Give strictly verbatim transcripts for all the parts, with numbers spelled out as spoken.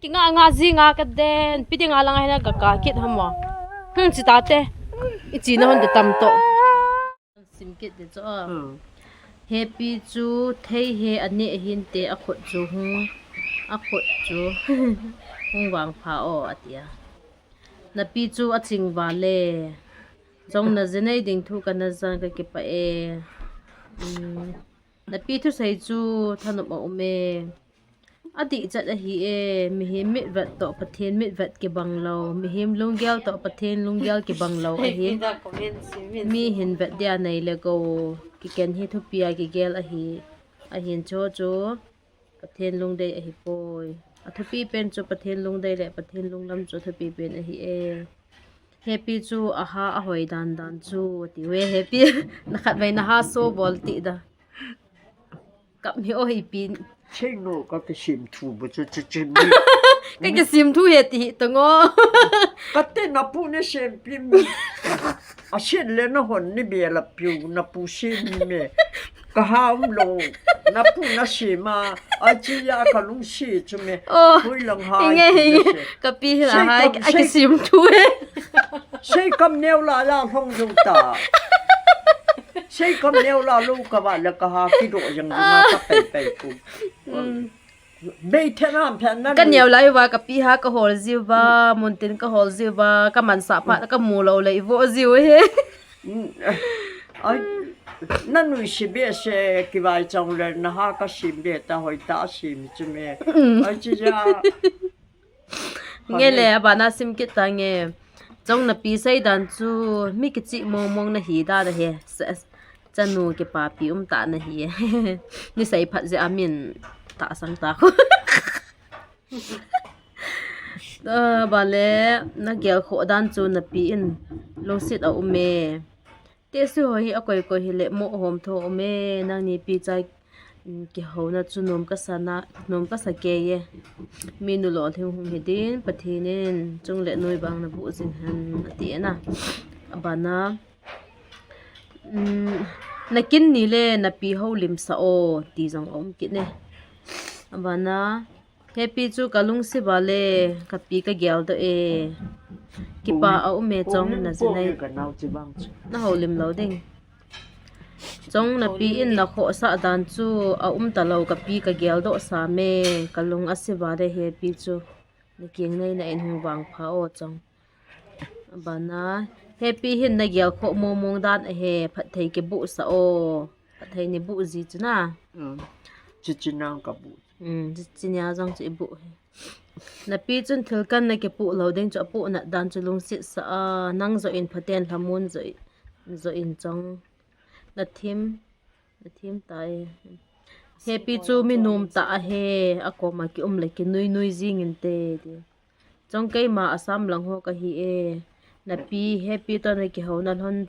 Kinga nga ji nga ka den, piti nga langa hina ka ka kit hamo. Hmm, chi ta te. I chi na hon de tam to. Sim kit de cho. Hmm. Happy chu thei he ane hin te a khut chu hung, a khut chu hung vang pha o atia. Napi chu a ching va le. Jong na jinei ding thu ka na jan ka kipa e. Hmm. Napi thusei chu thanop a um e. Adih chat ahi e, mihem mitvet toh Pathen mitvet kibang lou, mihem lunggel toh Pathen lunggel kibang lou ahi. Mi hin vet dia nei le go, kiken hi thupi a kigel ahi. Ahin cho chu Pathen lungdei ahi poi. A thupi pen chu Pathen lungdei le Pathen lunglam chu thupi pen ahi e. Happy chu aha a hoi dan dan chu ti ve Happy. Na khat vei na ha so bol ti da. Kap mi o hi pin. Sei no ka kisim thu bu chu chu chu mi. Ka kisim thu he ti hi to ngo. Ka te na pu ne sem pim. A sen le na hon ni be la piu na pu sem me. Ka ha um lo. Na pu na sem a. A chi ya ka lung si chu me. Oh. Hui lang ha. Inge hi. Ka pi hi la ha. A kisim thu he. Sei kam neo la ya hlong jong ta. Sei kam neo la lo ka va le ka ha ki do jang jang ka pai pai ku. Bei the nam phe na. Ka neo lai va ka pi ha ka hol jiu va, mun tin ka hol jiu va, ka man sa pha ka mu lo le i vo jiu he. Ai, na nui si be se ki vai chang le na ha ka sim be ta hoi ta sim chu me. Ai chi ja. Nge le, abana sim kit ta nge. Chong napi sei dan chu mi kichi mong mong na hi dan ahi. Chanu kipapi um ta na hi. Ni sei phat je amin ta sang ta ko. Bale, na gel kho dan chu napi in lungsit a um e. Tesi ho hi a koi koi hi le mo hom tho um e, nangni pi chai, mm, kihouna chu nom ka sa na, nom ka sa kei e. Mi nu lolhing hung hi din, Pathen in chung le noi bang na bu jing hen, ati e na. Abana, mm, na kin ni le napi ho lim sa o, ti jong um kit ne. Abana, Happy chu ka lungsi va le, ka pi ka gel do e. Kipa a um e chong na jinei. Na ho lim lo ding. Chong napi in na khohsah dan chu a um ta lo ka pi ka gel do sa me. Ka lung a si va le Happy chu. Na king nei na in hung vang pha o chong. Abana, Happy hin na gel kho mong mong dan ahi, phatthei kibu sa o. Phatthei ni bu ji chu na. Chichi nang ka bu. Mm, chichi nia jong chu i bu he. Napi chun thil kan na kipu lo ding chu apu nat dan chu lungsit sa a, nang jo in phaten hlamun jo in, jo in chong. Na thim, na thim ta e. Happy chu mi nom ta ahi, a koma ki um le ki nui nui jing in te ti. Chong keima Assam lang ho ka hi e. Napi Happy to na kihouna lhon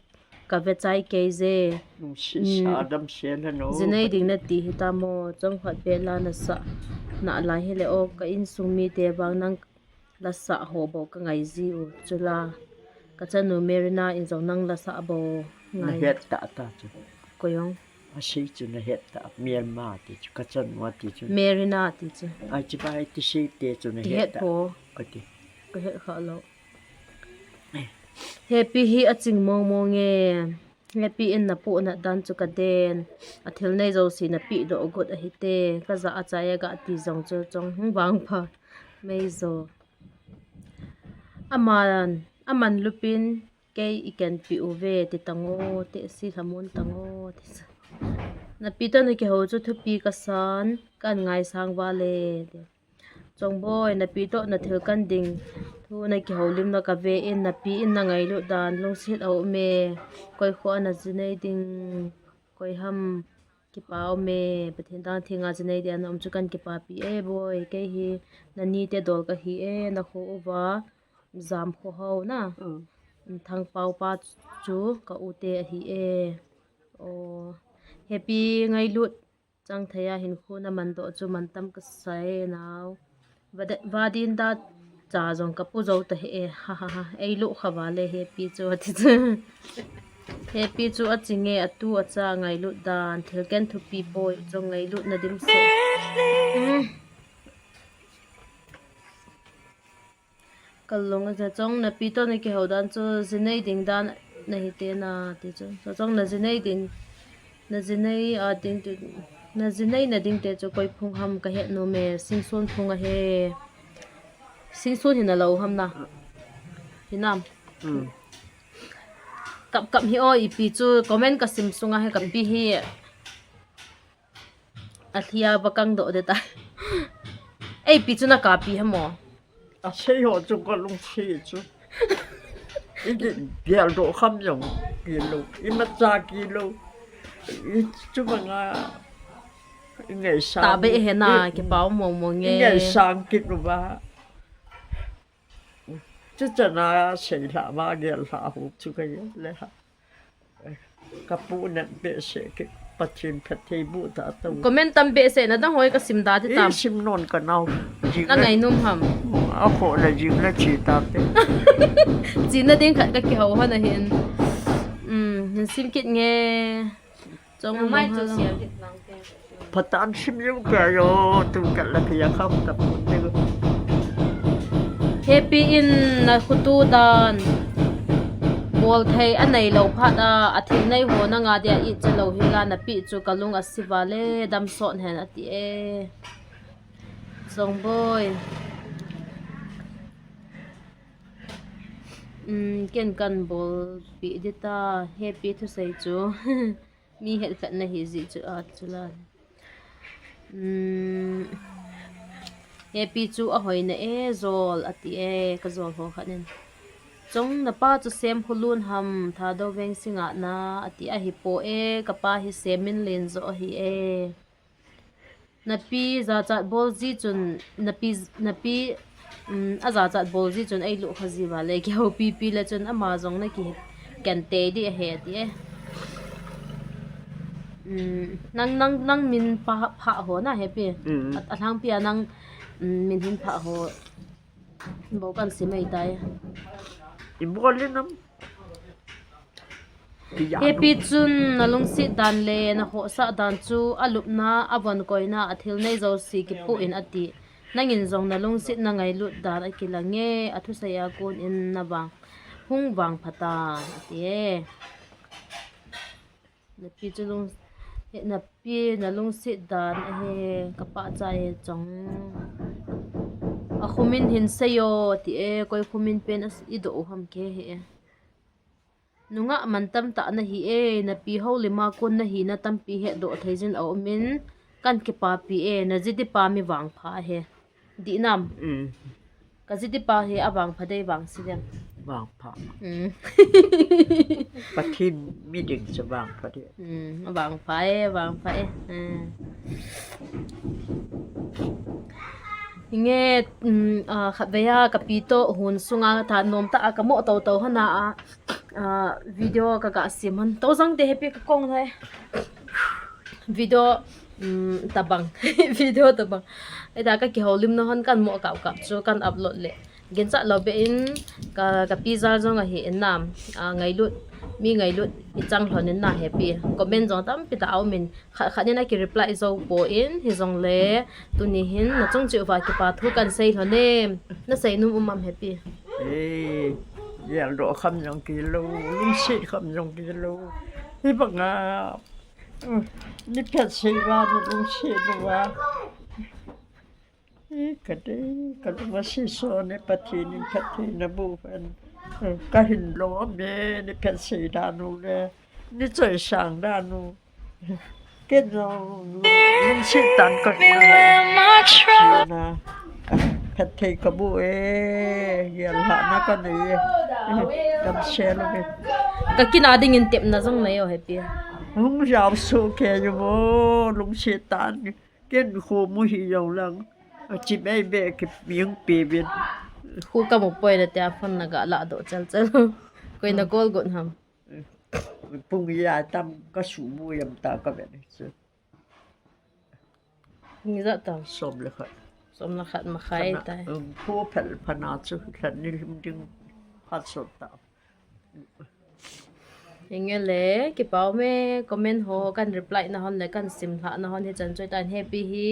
ka ve chai kei je. Lungsi sa dam se la no. Jinei ding na ti hi ta mo. Chong khat pe la na sa. Na lai hi le o ka insung mi te bang nang la sa ho bo ka ngai ji u. Chula ka chanu Merina in jong nang la sa bo ngai. Na het ta ta chu. Ko jong. A sei chu na het ta, Myanmar ti chu, ka chanu ti chu. Merina ti chu. Ai chi bai ti sei te chu na het ta. Ti het po. Ka ti. Ka het kha lo. Happy hi a ching mong mong e. Happy in na pu na dan chu ka den. A thil nei jo si na pi do gut ahi te. Ka ja a chai a ga ti jong chu chong hung vang pha. Mei jo. Aman, aman lupin. Kei i ken pi u ve, ti tango, ti si hlamun tango, ti sa. Napi to na kiho chu thupi ka san, kan ngai sang va le, ti. Chong boi, napi to na thil kan ding, thu na kiho lim na ka ve in, napi in na ngailut dan, lungsit a um e, koi kho a na jinei ding, koi ham, kipa um e, Pathen dang thinga jinei dia na um chu kan kipapi e boi, kei hi na ni te dol ka hi e, na kho uva, Jam kho ho na. Mm. Thangpao pa chu ka u te ahi e. O, Happy ngailut chang thei a hin khu na man doh chu man tam ka sai nau. Va de-, va din da cha jong ka pu jo ta he e. Ha, ha, ha. Ei lu kha va le Happy chu ati chu. Happy chu a ching e, a tu a cha ngailut dan. Thil ken thupi poi chu ngailut na dim se. Mm. Kalung a chong napi toh nakihou dan chu jinei ding dan nahi te na ti chu. Chong na jinei ding, na jinei a ding tu, na jinei na ding te chu koi phung ham kahe nom e, Singson phung ahi. Singson hi nalou ham na? Hinam? Hmm. Kap kap hi o ipi chu comment kasim sunga hi kapi hi. Alhia va kang doh de ta. Ei, pi chu nakapi ham o? Asei ho chu kalungsi chu. Igel doh kham jong kilou. Imacha kilou. Ichu banga. Ingaisang. Tabe he na, kipau mong mong e. Ingaisang kit uva. Chuchana seilha ma gelha hu chu kagel le ha. Kapu nan behseh kit, Pathen phatthei boh ta tao. Comment tam behseh nadang hoi kasim da ti tam. Isim non kanao. Nangai nom ham? Akhoh le jing le chi tate. China ding khat kakihou hon ahin. Um, hin sim kit nge. Chong mai chu sia kit lang te. Patan sim jong kayo, tu kal la pia kham ta pun te. Happy in nakhutu dan. Bol thei anei lou phat a, athil nei ho nanga dia ichalou hila napi chu kalung asi vale, damsot hen ati e. Chongboi. Um, ken kanbolpi dita, Happy thusei chu. Mi het khat nahi jeh chu a chu la. Um, Happy chu ahoi na e, jol ati e, kajol ho khat in. Chong napa chu sem khulun ham, Thadou Veng singa na ati ahi po e, kapa hi sem min len jo ahi e. Napi jachat bol ji chun, napi, napi, um, ajachat bol ji chun eilu kha ji vale, kihoupi pi le chun ama jong naki kente di ahe ti e. Um, nang, nang, nang min pha, pha ho na Happy. Mm. A, alhangpi a nang, um, min hin pha ho. Bo kan si mai tai. Ibol in am. Happy chun nalungset dan le nakhohsah dan chu alupna, avon koina, athil nei jouse kipu in ati. Nangin jong nalungset nangailut dan akilang e, athusei a kon in navang, hung vangpha tan ati e. Napi chu lung, napi nalungset dan ahi, kapahcha e chong. Akhumin hin seiyo ti e, koi khumin pen a, idoh u ham ke he e. Nungah mantam tah nahi e, napi houlim a kon nahina tampi hetdoh thei jin aumin, kan kipapi e, naji dipa mi vangpha ahi. Dihnam. Mm. Kaji dipa hi avangpha dei vangse dem? Vangpha. Mm. Pathen mi ding chu vangpha dei. Mm, avangpha e, avangpha e. Mm. Hinge, um, a, khatvei a kapi toh hun sunga thanom tah a kamoh toto hon a, a, video kaga sem hon. Tou jang te Happy kakong thei. Video, um, tabang. Video tabang. Ida kakihoulimna hon kanmoh kap kap chu kan upload le. Ginchat lou beh in ka, kapi jal jong ahi in nam. A, ngailut, mi ngailut ichang lhon in na Happy. Comment jong tampi tah aumin. Khat khat in aki reply jou poi, hijongle tuni hin nachung cheh uva kipa thu kan sei lhon e. Nasei nom um am Happy? E, geldoh kham jong kilou, lungset kham jong kilou. Hibanga, um, nei phatthei uva, nei lungset uva. E, kadei, kadei uva seiso ne Pathen in phatthei naboh hen. Um, kahin lom e, nei phatthei dan u le, nei choisang dan u. Ken jong lungset tan ka na. Phatthei kaboh e, gel lhahna kanei e. Damsel e. Kakina dingin tepna jong nei o Happy. Hung jao soh kei jong o, lungset tan. Ken khomu hi jong lang. Achi bebe ki piang pe bin. Khu kamu poi na tia phone naga ladoh chal chal. Koi na call got ham? Pung ya tam kasubu yam ta kavet chu. Ni ja tam? Som le khat. Som le khat makhai tai. Um, phu phel phana chu lhan ni lim ding phat sot ta. Henge le, kipa ume, comment ho kan reply na hon le kan sim lha na hon hi chan choi tan, Happy hi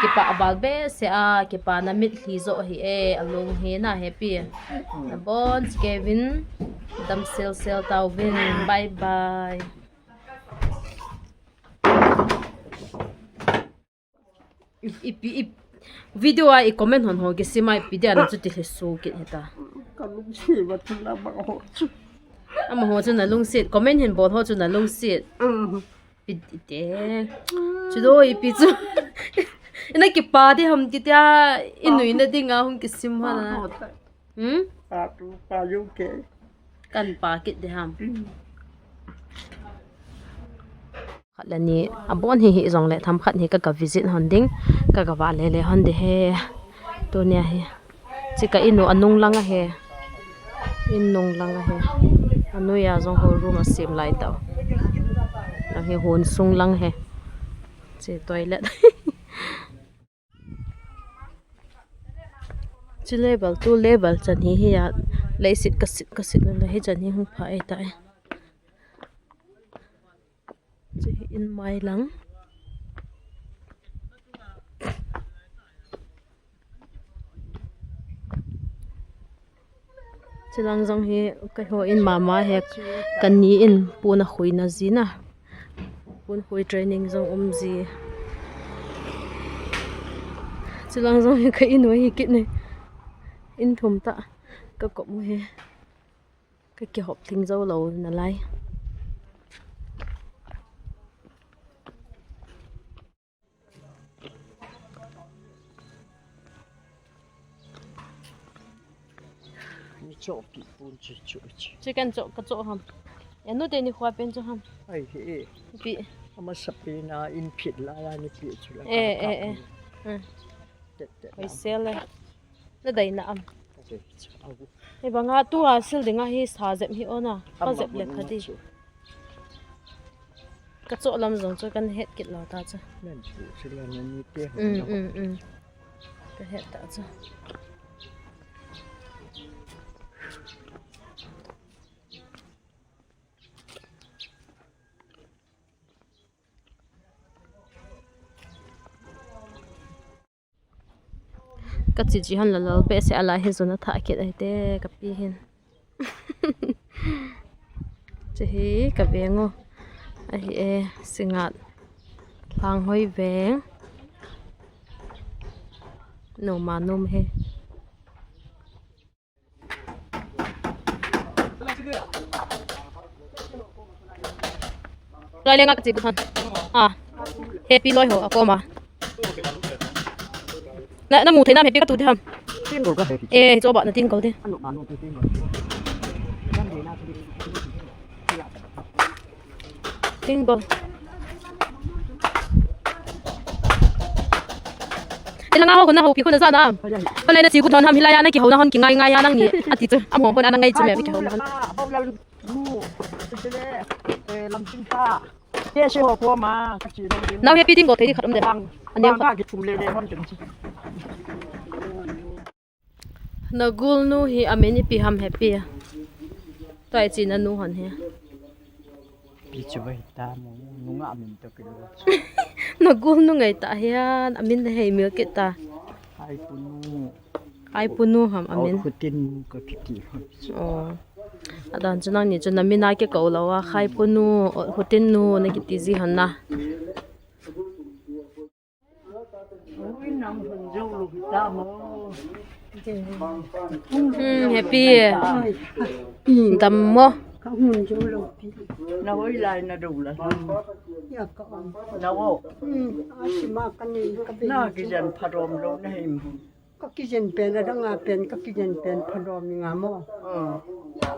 kipa abal behseh a, kipa na mitlhi jo hi e, alung hi na Happy. Nabon cheh uvin, dam sel sel tauvin. Bye bye. I, i, i, video a i comment hon ho kisim a ipi dia na chu ti lhe su kit hita. Ka lungset va tu la ba ho chu. Amaho chu na lungset, comment hin bol ho chu na lungset. Mm. Pi te. Chu do ipi chu. Ina kipa di ham ti tia, i nui na dinga hung kisim ha na. Hmm? Pa tu, pa yu ke. Kan pa kit di ham. Mm. Khat le ni, abon hi hi jong le, themkhat hi ka, ka visit hon ding, ka, ka va le le hon ding ahi. Tunia hi. Chi ka inu anung lang ahi. Inung lang ahi. Anoi a jong ho room asem lai tau. Lang hi hon sung lang ahi. Chi toilet. Chi level, tu level chan hi hi a. Leiset ka sit, ka sit na hi chan hi hung pha e ta e. Chi hi in mai lang. Chi lang jong hi keiho in mama hi, ka ni in pon akhui na ji na. Pon khui training jong um ji. Chi lang jong hi ka in u hi kit ni. In thum ta ka kop u hi. Ka kihop thing jou lou nalai. Ni choh pi pon chu chu chu. Chi kan choh, ka choh ham. Ya nu te ni khua pen chu ham. Ai he e. Pi. Amasa pen a in phit lai a ni pi chu la. Eh, eh, eh. Hmm. Tet, tet. Hoi sel le. Na dei na am. Ka dei cha au. Hibanga tua sil dinga hi sa jep hi ona. Ka jep le kha di. Ka choh lam jong chu kan het kit lou ta chu. Nan chu sila nan ni te ho. Mm, mm, mm. Ka het ta chu. Ka chi chi hon la lal behseh a, lai hi jun a thah kit ahi te ka pi hin. Chi hi ka veng u ahi e, Singngat Lhanghoi veng. Numa num hi. Lai lenga ka chi bu than. Ah. Happy loi ho, a koma. Na, na mu thei nam Happy ka tu de ham. Tingol ka Happy. Eh, cho ba na tingol de. Anu, anu, tingol. Tingol. Ila nga ho na ho pi ko na sa na. Pala na chi ku thon ham hilai a na kihou na hon kingai ngai a nang ni. Ati chu. Am ho ko na ngai chu me kihou na hon. Nau Happy ding go thei di khat um de. Ani ka kithum le le hon. Na gul nu hi amin ipi ham Happy a. Tua i chi na nu hon hi. Pi chu vai ta mo, nu nga min to kilo. Na gul nu ngai ta hian, amin na hei mil kit ta. Hai punu. Hai punu ham amin. Hutin nu ka kiti hon. Oh. Adan chu nang ni chu na min a ke ko lo a, khai punu, hutin nu na kiti ji hon na. Hmm, Happy. Dam mo. Ka hun jo lo pi. Na hoi lai na do la. Ya ka om. Na wo. Hmm, a sima ka ni ka be. Na kijen phadom lo na him. Ka kijen pen a dang a pen, ka kijen pen phadom nga mo. Hmm.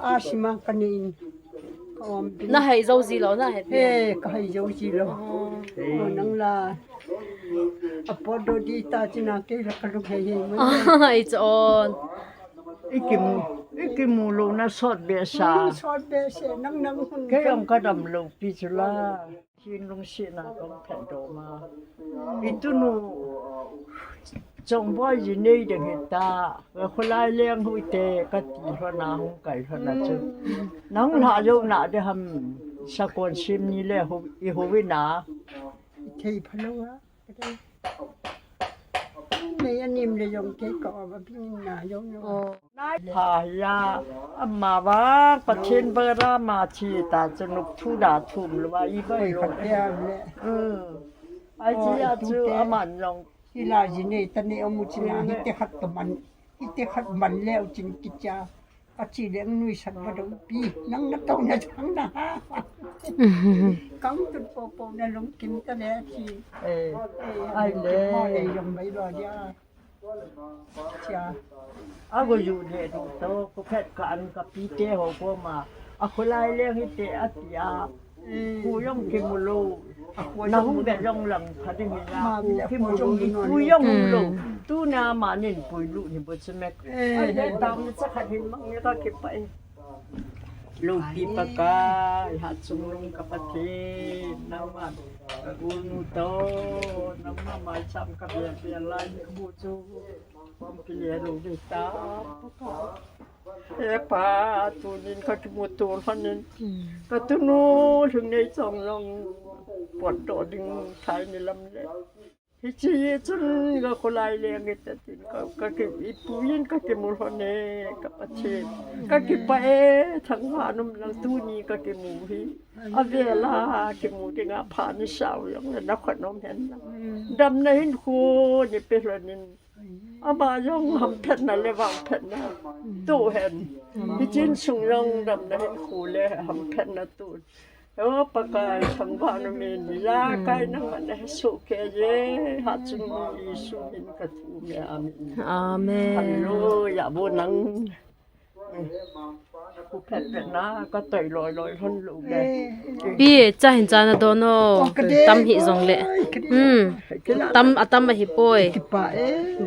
A sima ka ni. Ka om pi. Na hai jo ji lo na Happy. He, ka hai jo ji lo. Oh. Nang la. A pot do di ta chi na ke la ka lung hei hei mai. Ai chon. I kimu, i kimu lo na sot behseh. Hmm, sot behseh, nang nang hun. Kei ang ka dam lo pi chu la. Hin lungsetna kong phet do ma. I tunu Chongboi ji nei ding hita, ka kholai leng hu te, kati lhon a hung kai lhon a chu. Nang lha jou na de ham, sakon sim ni le hu, i hu ina. Thei phalou a. Nei anim le jong kei ka ba bin na jong jong. Nai pha ya, ama ba, Pathen ba ra ma thi ta chu nuk thu da thum lo ba i ba. Koi yo. Khat ya le. Ai ji ya chu aman jong. Ila ji nei ta nei amu china, hite khat ka man, hite khat man leu chin kicha. Ka chi le ang nuisat ba dong pi, nang na tong na chang na ha. Kang tut po po na lung kim ta le chi. Eh, ai le. Mo le yong bai lo dia. Chia. A go yu le du to, ko phet ka an ka pi te ho ko ma. A kholai leng hite a tia. Khu jong kimu lou. Na hung be jong lang pha ding hi la. Khu kimu lou. Khu jong mu lou. Tuna ama nin pui lu ni bo chu mek. Ai, le tam ni cha khat hin mang ni ka kipah e. Lou pi pa ka, i ha chung lung ka Pathen, nangma, ka gu nu to, nangma mai cham ka bia bia lai ni bu chu. Pom ki le lou ni ta pa ka. E pa, tunin ka kimuto lhonin. Ka tunu lhing nei chong jong potdoh ding thei ni lam le. Hiche chun ka kholai leng hita tin ka, ka ki, i pu in ka kimu lhon e, ka Pathen. Ka kipah e, thangvah nom lang tuni ka kimu hi. Avela kimu dinga pha ni sao jong le na khut nom hen lang. Damna hinkho ni pe lhonin. Ama jong hamphatna le vangphatna toh hen. Hiche insung jong damna hinkho le hamphatna toh. O Pakai, thangvah nom in, ijakai nangman nahe soh kei je, hatchungnung Jesu min kathum e, amen. Amen. Hallelujah, bu nang. Khu phet phet na, ka toi loi loi lhon lou le. Pi, cha hin cha nadon o. Tam hih jongle. Hmm. Tam, atam ahi poi.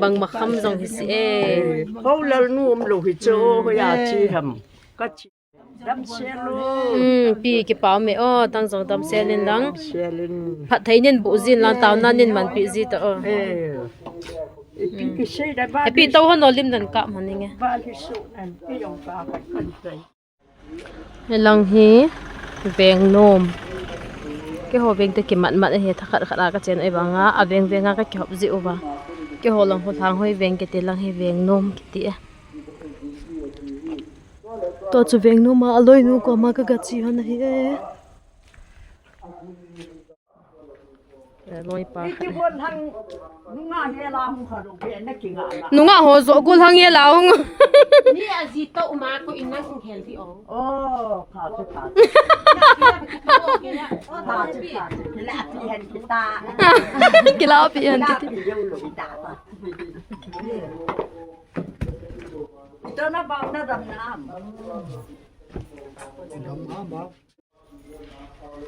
Bangma kham jong hi si e. Ho lal nu um lou hi chu, hoiya chi ham. Ka chi. Damsel u. Hmm, pi, kipa um e o, tang jong damsel in lang. Damsel in. Phatthei nin bu jin lang, taona nin manpi ji ta o. Eh. Ipi kisei da ba. Ipi to hon o lim dan ka man inge. Ba hi su nan, pi jong ka kan tai. Hilang hi veng nom. Keiho veng te kimat mat ahi, thakhat khat a ka chen ahi vanga, aveng veng a ka kihop ji uva. Keiho lang ho Lhanghoi veng kiti, lang hi veng nom kiti e. Tua chu veng nom a, aloinu koma ka gache hon ahi e. Loipa khat. Nungah ho joh golhang hela hung. Ni aji to ma ko in nang hung hel di ong. Oh, pha chu pha. Pha chu pha chu. Kila pi hen kita. Kila pi hen kita. Ito na ba na dam na am. Dam am ba.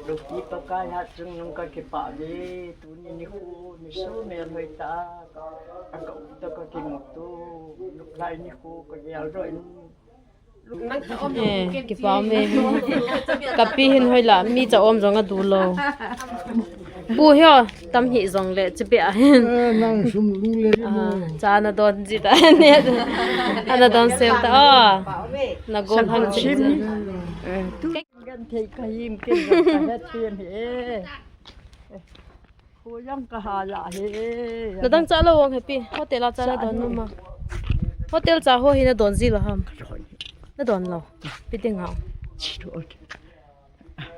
Lungpi Pakai hatchungnung ka kipah e, tuni nikho, ni sumel hoi ta, ka, ka, ka kimuto, luklai nikho, ka gel doh in. Eh, kipah e. Ka pi hin hoila, mi cha um jong adu lou. Pu hio, tam hih jongle, chipi a hin. Eh, nang sum lung le. Ah, cha nadon ji ta, ne. Ana don sel ta, oh. Na gol hang chi. Eh, tu. Gan thei ka him, ken gan ka het thiem hi e. Ko jang ka hala hi e. Na dang cha lou ong he pi. Hotel a cha na don nom a. Hotel cha ho hi na don ji lou ham. Na don lou. Pi te ngau. Chi don.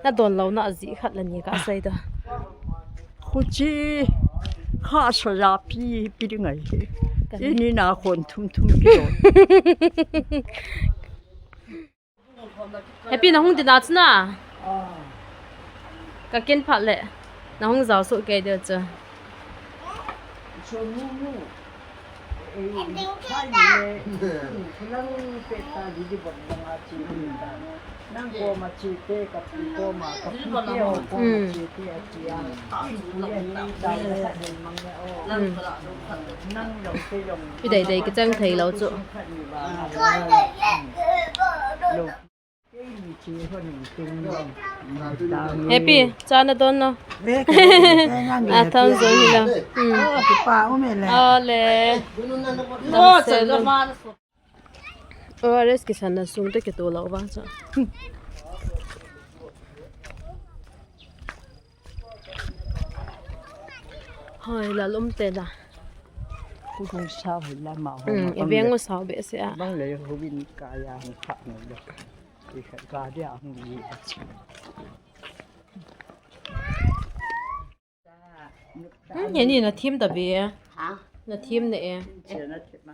Na don lou na ji khat la ni ka sai da. Khu chi. Kha so ja pi, pi ding ai he. Ini na khon thum thum ki don. Happy, na hung ding a chu na? Ah. Ka kin phat le. Na hung jao soh kei ding chu. So, nu, nu. Eh, khai le. Lang pe ta di di bon lang a chi. Nang koma chi te, ka pi koma, ka pi te ho koma chi te a chi a. Pi dei dei kichang thei lou chu. Happy, cha na don no. A tham zo hi lo. Hmm. Kipa um e le. Ole. Dam se lo. O R S kisan na sung te kito lo vang cha. Hoi, lal um te da. Khu khu sao hi la ma ho. Hmm, ma i bang veng le. U sao behseh a. Bang le hu bin ka ya hung kha ni le. I kha ka dia hung ni. Hmm, he ni na thim ta be. Ha? Na thim ne e. Che na thim ma.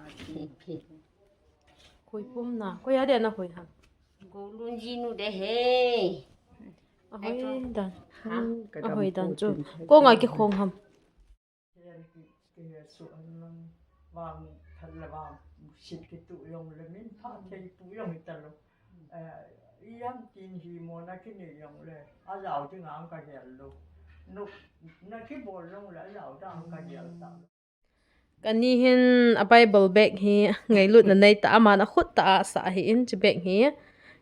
Khui pum na. Koi a de na khui ha. Golun ji nu de he. A hoi dan. Ha? Hmm, a hoi dan chu. Ko nga ki khong ham. Ki, ki su an lang vang thal la vang sit ki tu yong le min pha thei pu yong ta lo. Eh, i yam tin hi mo na ki ni yong le. A lau ti ngang ka hel lo. Nu, na ki bol long le a lau ta ang ka hel ta lo. Kani hin a Bible bag hi ngailutna nei ta, aman a khut tah a asah ahi in, chi bag hi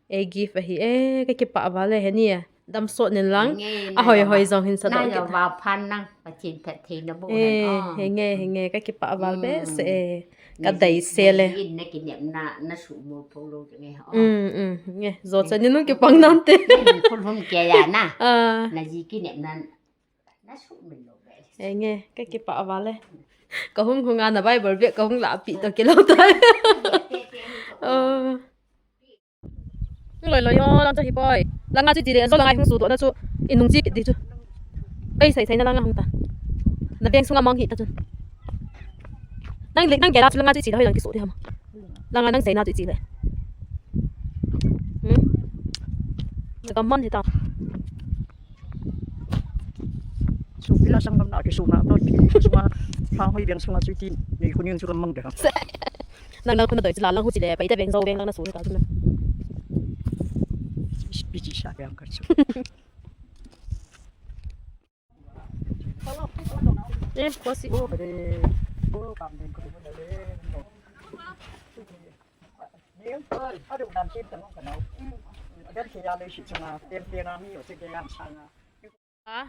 ei gift ahi e, ka kipah val e, he ni e, dam sot nin lang, nge, a hoi hoi jong hin sa na doh ya kit. Va phan nang, Pathen phattheina boh hen, he nge, he nge, ka kipah val behseh e, ka dei sel e. Na ji in na kinepna, na su mo pho lo nge, o. Um, um, nge, jo chan ni nung kipang nante. Nge, khun hum ke ya na. Ah. Na ji kinepna. Enge, ka kipah val e. Ka hung hung a na Bible bag ka hung lah pi to kilo ta. Oh. Loi loi yo, lang cha hi poi. Langa chu chi le, so langa hung su to na chu. Inung chi kit di chu. Kai sai sai na langa hung ta. Na beng sunga mang hi ta chu. Nang le, nang ke la chu langa chu chi le, hoi lang ki su di ham. Langa nang sai na chu chi le. Hmm? Na ka man hi ta. Su pila sang bang na ki su na to ki su ma. Phang hoi beng sunga chu ti. Ni khu ning chu ka mang de. Nang nang khu na doi chu la lang hu chi le, pai te beng zo beng lang na su ta chu na. Pi chi sa beng ka chu. Eh, ko si o. Ko kam den ko le. Ni, a du nam sim ta no ka no. Ka ke ya le shi chunga, tem tem na mi o se ke yan changa. Ha?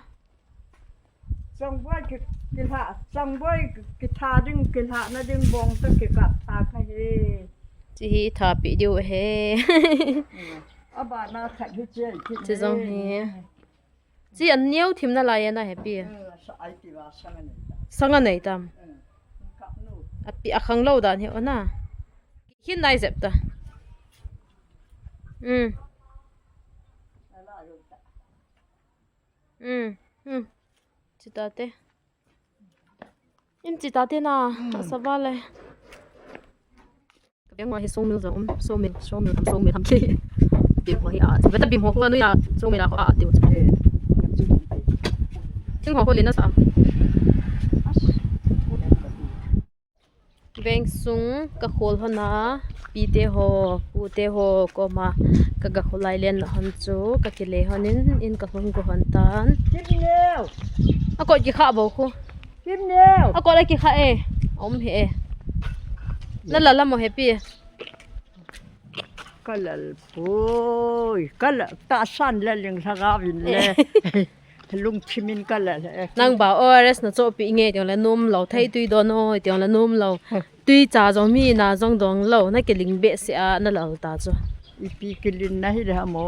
Chongboi ki, ki lha, chongboi ki tha ding, ki lhana ding bong to ki kap tha ka he. Chi hi tha pi diu he. A ba na khat hi che ki. Chi jong he. Chi an neo thim na lai na he pi. Sa ai ti va sa na nei ta. Sanga nei tam. Kap nu. A pi a khang lo dan he o na. Khin nai jep ta. Um. Ala ro ta. Um, um. Chi ta te. Im chi ta te na, hmm. Asa val e. Ka beng ma hi sawngmil jong um, sawngmil, sawngmil tham, sawngmil tham ki. Beng ma hi a, beta beng ho ko anu ya, sawngmil a ko a, tiu. Sing ho ko le na sa. Beng sung ka khol hon a, pi te ho, pu te ho, koma ka ga kholai len hon chu, ka kile hon in, in ka hung go hon tan. Kim neo. A kot ki kha bo khu. Kim neo. A kot a ki kha e. Om he e. Na la la mo he pi. Ka lal poi. Ka la ta san la ling la ga vin le. Lungthimin ka la le. Nang ba O R S na chohpeh nge tiang le nom lo, thei tui don o tiang le nom lo. Hmm. Tui cha jong mi na jong dong lo, na kiling behseh a na lal ta chu. Ipi kiling na hi le ha mo,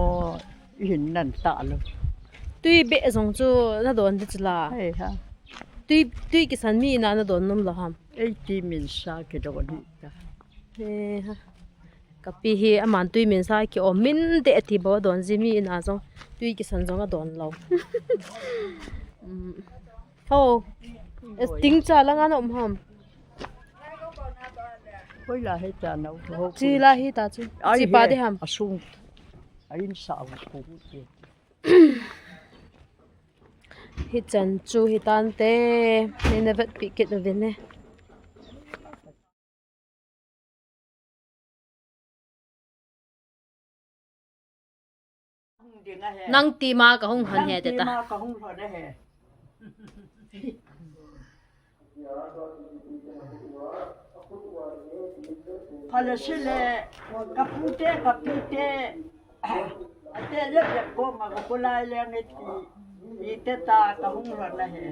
i hin nan ta lo. Tui beh jong chu na don di chu la. Hei ha. Tui, tui kisan mi na na don nom lo ham. Ei ti min sa kidon hi ta. Hei ha. Ka pi hi aman tui min sa ki om min de ti bo don ji mi na jong tui kisan jong a don lo. Um. Ho. Es ting cha la nga na um ham. Hoi la he cha na ho. Chi la hi ta chu. Ai chi pa he, de ham. A sung. A in sa u ko u te. Hi chan chu hi tan te. Nei na vet pi kit u vin ne. Nang ti ma ka hung hon he te ta. Nang ti ma ka hung hon he. Phalasi le, ka pu te, ka pi te. Ate lep lep ko ma ko kulai leng iti. Ite ta ka hung ro na he.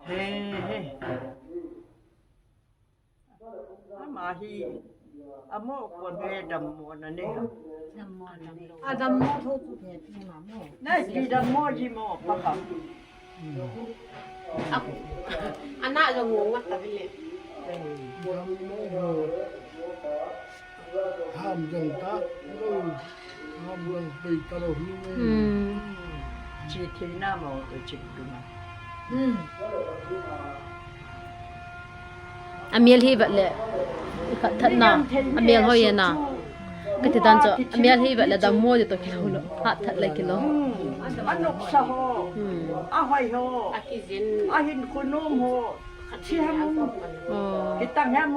He he. Ama hi amo ko ne dammo na ne. A dammo tho tu ne pi ma mo. Na pi dammo ji mo pa ka. Ana jong ngat ta bile. Ham jong ta lo, ham jong pei ta lo hi. Hmm. Chi thei na mo to chi tu na. Hmm. Amel hi vet le. Khat that na. Amel hoi na. Kati dan chu, amel hi vet le dammo di to kilo lo. Hat that le kilo. Hmm. Anoksa ho. Hmm. Ahoi ho. Akijin. Ahin kunom ho. Chi ham. Oh. Kitang ham.